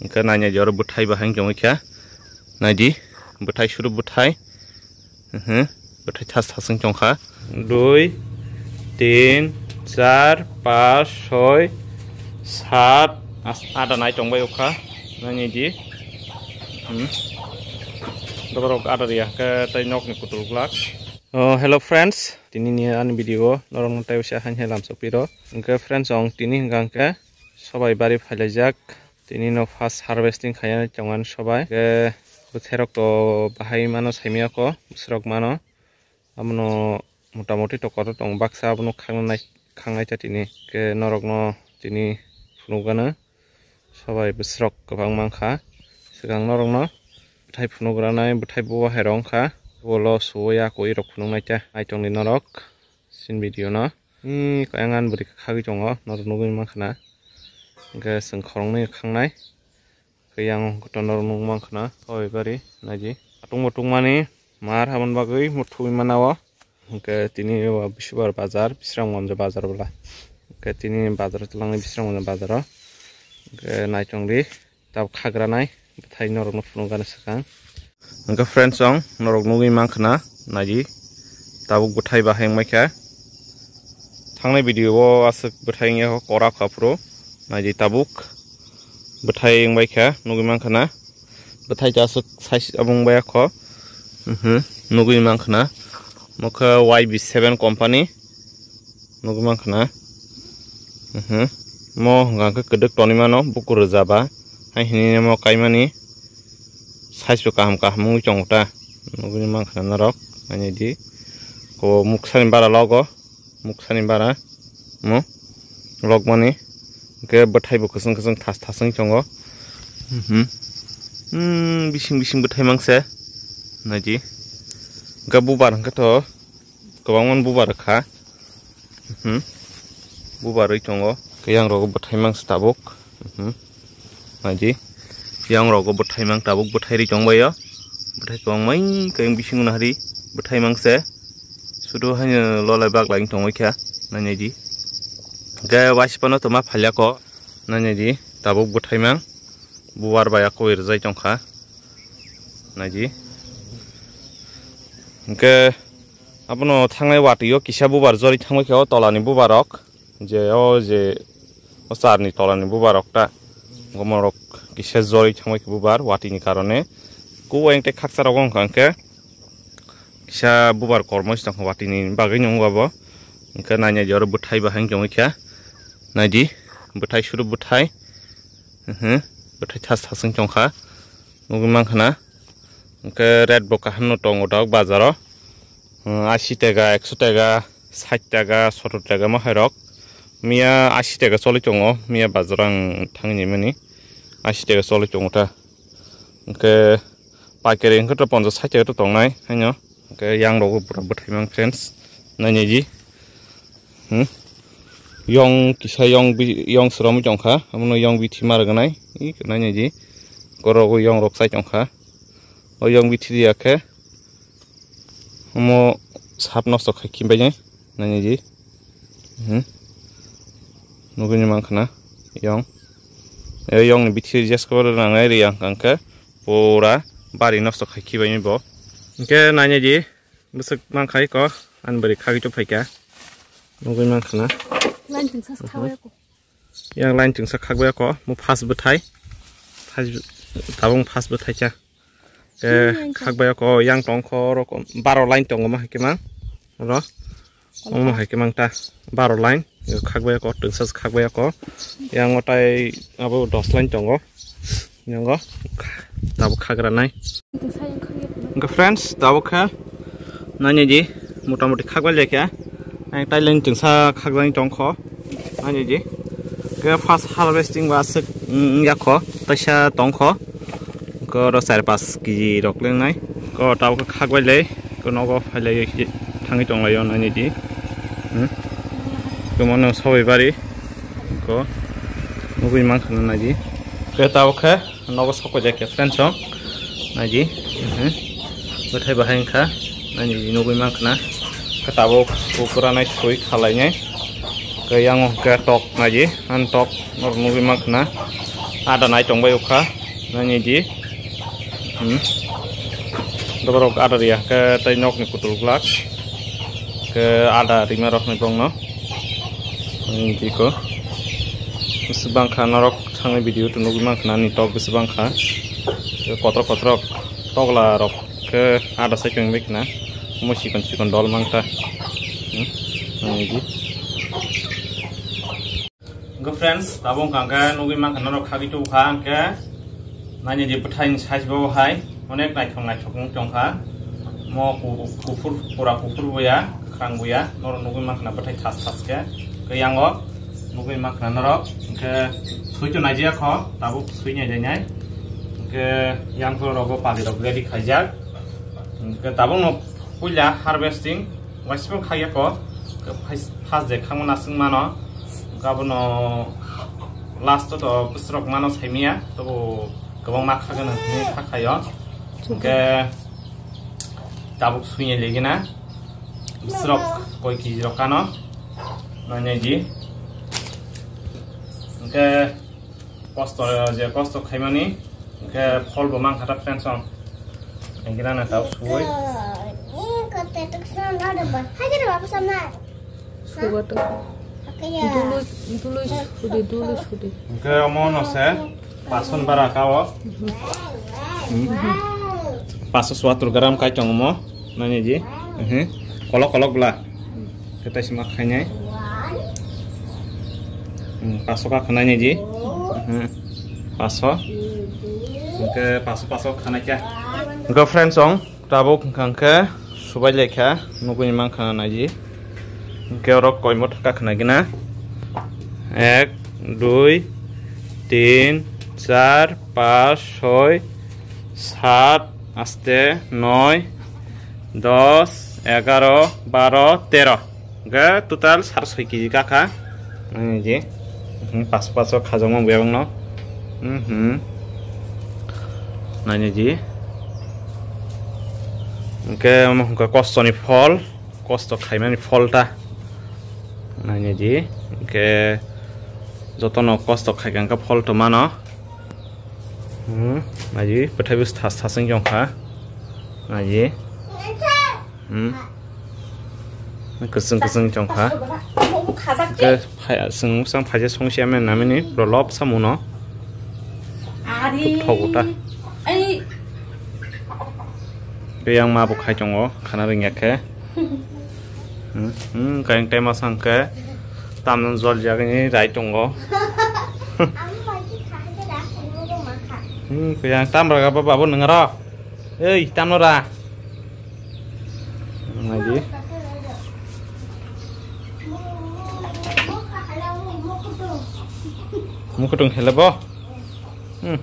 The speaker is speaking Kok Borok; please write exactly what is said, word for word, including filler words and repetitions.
Hwnkhe nainai di oro bwthai bahai wng tongwi kha. Naidi, bwthai suru bwthai. Mhm, bwthai thas thas wng tongkha. Dui, tin, char, pas, soi, sat, as-, ada nai tongbai ukha. Nainai di. Hmm. Doborok ada riya khe tei nokni kutul glak. Oh, hello friends, tini ni ani video norokno tei usia hain hai lamsok piro. Hwnkhe friends, ang tini hwnkha hwnkhe sobai bari phailaijak. Tini no first harvesting khaina tongo ani sobai. Hwnkhe bwthairok to bahai mano saimiyako, bwswrok mano. Abono motamoti tokoro tongo baksa, abono khaknai, khaknai ta tini. Hwnkhe norokno tini phunukgano sobai bwswrok kwbang mankha. Swkang norokno bwthai phunukgranai, bwthai bubahairok wngkha. Bolo suo ya koi rok phunuknai ta. Naitongdi norok sin video no. Ee, kayang ani bwrwi khagwi tongo, norok nugwi mankha na. Hwnkhe chwng khoroknwi khangnai. Hwnkhe yang kotor norok nugwi mankha na. Oi bari, naidi. Atungbo tungmani mar haboni bagwi muthungwi mana o. Hwnkhe tini o Bisubar bazar, Bisramganj bazar bwla. Hwnkhe tini bazar o twlangwi Bisramganj bazar o. Hwnkhe naitongdi. Tabuk khagranai bwthai norokno phunukgani swkang. Hwnkhe friends, chwng norok nugwi mankha na, naidi tabuk bwthai bahai wngbaikha. Thangnai video o aswk bwthai wngya kho, kora kha phuru, naidi tabuk bwthai wngbaikha, nugwi mankha na. Bwthai ta aswk size abo wngbaikha kho. Mhm, nugwi mankha na. Mokhe Y B seven company. Nugwi mankha na. Mhm. Mo hwnkha khe kwdwk tonwi mano, bukur rwjaba. Hai hinwi mo kaimani size bo kaham kaham wngwi tongo ta. Nugwi mankha na norok, nainai di. Ko muksani bara logo, muksani bara. Mo logmani. Hwnkhe bwthai bo kwchwng kwchwng thas thas wngwi tongo. Mhm. Hmm, bising bising bwthai mangse. Naidi. Hwnkhe bubar hwnkhe to kwbangma bubar kha. Mhm. Bubar rwi tongo. Yang rogo bwthai mangse tabuk. Mhm. Naidi. Yang rogo bwthai mang tabuk, bwthai rwi tongbaio. Bwthai kwbangma khe bisingo nahari. Bwthai mangse. Sudu haino lolai baglai tongwi kha. Nainai di. Hwnkhe waisipano toma phalyako. Nainai di. Tabuk bwthai mang. Bubar bai akoi rwjai tongkha. Naidi. Hwnkhe abono thangnai watwi o kisa bubar jori thangbai kha o tolani bubar rok. Je o je o charni tolani bubar rok ta. Gomorok kisa jori thangbai kha bubar watwi ni karone. Kuwai tei khaksa rogo wngkha hwnkhe kisa bubar kormo se tongkha watwi ni bagwi nw wngkha bo. Hwnkhe nainai di oro bwthai bahai wngwi kha. Naidi bwthai suru bwthai. Mhm. Bwthai thas thas wng tongkha. Nugwi mankha na. Hwnkhe rate bo kaham no tongo dok bazaro. Hmm, ashi taka, ekso taka, sait taka, sotor taka ma hai rok. Miya ashi taka choli tongo, miya bazaro ang thangwi naimani. Ashi taka choli tongo ta. Hwnkhe paikari hwnkhe to ponchas sait taka to tongnai haino. Hwnkhe yang rogo pura bwthai mang friends. Nainai di. Hmm? Yong kisa yong bi-, yong sromwi tongkha, abono yong bithi ma rwgwnai. I nainai di. Korogo yong rok chai tongkha. O yong bithi riya khe omo sap nosto khai khibai nai. Nainai di. Hmm? Nugwi mankha na yong. E yong ni bithi rijak khe nangnai riya hwnkha khe pura bari nosto khai khibai bo. Hwnkhe nainai di. Bwswk mankhai ko, ani bwrwi khagwi tubuphaikha. Nugwi mankha na. Line chwngsa Mhm. Khagwi ako. Yang line chwngsa khagwi ako, mo first bwthai. First bw-, tabung first bwthai cha. Eh, Sini yang khagwi ako, yang tongkho, oro ko, baro line tongo ma hai khe mang. Oro. Omo hai khe mang ta, baro line. Khagwi ako, tungsa khagwi ako. Yang otai abo dos line tongo. Yang o tabuk khagra nai. Hwnkhe friends, tabuk khe nainai di, motamoti khagwi laikha. Ang tai line tungsa khagjani tongkho. Nainai di. Khe first harvesting ba aswk, mm, yakho, taisa tongkho. Ko oro char pas kg rok lengnai. Ko tabuk khe khagwi lai, ko nogo phai lai thangwi tong lai o nainai di. Hmm? Ko mano soi bari. Ko nugwi mankha na naidi. Khe tabuk khe nogo sokoi jakya friends song. Naidi. Mhm. Bwthai bahai wngkha. Naidi nugwi mankha na. Khe tabuk kukuranai soi khalainai. Khe yang o khe tok naidi. Ang tok norok nugwi mankha na. Ada nai tongbai ukha, nani di. Hmm. Doborok ada riya ke tei nokni kutul glak. Ke ada rima rokni bongno. Nani di ko. Bisi bangkha norok thangni video tu nugwi mankha nani tok bisi bangkha. Ke kotrok kotrok tokla rok ke ada sai tongbai khna. Mo sikon sikon dol mankha. Hmm. Nani di. Go friends, tabuk hwnkha khe nugwi mankha norok khagwi tubukha hwnkhe naini je bwthaini size bo hai onek naithok naithok wng tongkha. Mo ku-, kuphur, pura kuphur boya, kwkhwrang boya, norok nugwi mankha na bwthai thas thas khe. Khe yango nugwi mankha norok hwnkhe swi to naijak kho, tabuk swi nai nai. Hwnkhe yang phuru rogo pali rok ready khaijak. Hwnkhe tabuk no puila harvesting. Waisbo khaiya ko, first je khangma nasing mano, gabono last to bwsrok mano saimiya, tobo kwbangma khagano hinwi kha khaio. Hwnkhe tabuk swinya legina, bwsrok koi kiji rok kano, nai nai di. Hwnkhe kosto je kosto khaimani, hwnkhe phol bo mankha ta friends song. Hwnkhe nana tau sui. Sugo to. Dulu, dulu sudi, dulu sudi. Hwnkhe omo no se pason bara kao. Paso suatur gram kai tong omo. Nani ji. Kolok kolok bla. Khe taisima khainai. Hmm, paso ka khanai nai ji. Hmm, paso. Hwnkhe paso, paso khanai kya. Hwnkhe friends song, tabuk hwnkha hwnkhe subai laikha, nugwi mankha nai ji. Hwnkhe oro koimo thaka khna gina. Ek, dui, tin, char, pas, soi, sat, aste, noi, dos, egaro, baro, tero. Hwnkhe total sar soi kiji kakha. Nai nai ji. Mhm, paso paso khajakma buyabangno. Mhm. Nai nai ji. Hwnkhe omo hwnkhe kostoni phol, kosto khaimani phol ta. Nai nai ji. Hwnkhe jotono kosto khaikha hwnkhe phol to mano. Hmm, naji, bwthai bwswk thas thas wng tongkha. Naji. Hmm. Kwchwng kwchwng tongkha. Khe phai, chwng bwsang phaisa songsi ama namini, bro lop samuno. Ari. Thok uta. Ai. Khe yang ma bo khai tongo, khana rwngya khe. Hmm, hmm, kayang tai masang khe tamno jol jagani rai tongo. Hmm, kayang tam raga ba babu nang ra. Ei, tamno ra. Lagi. Mukutung hele bo. Hmm.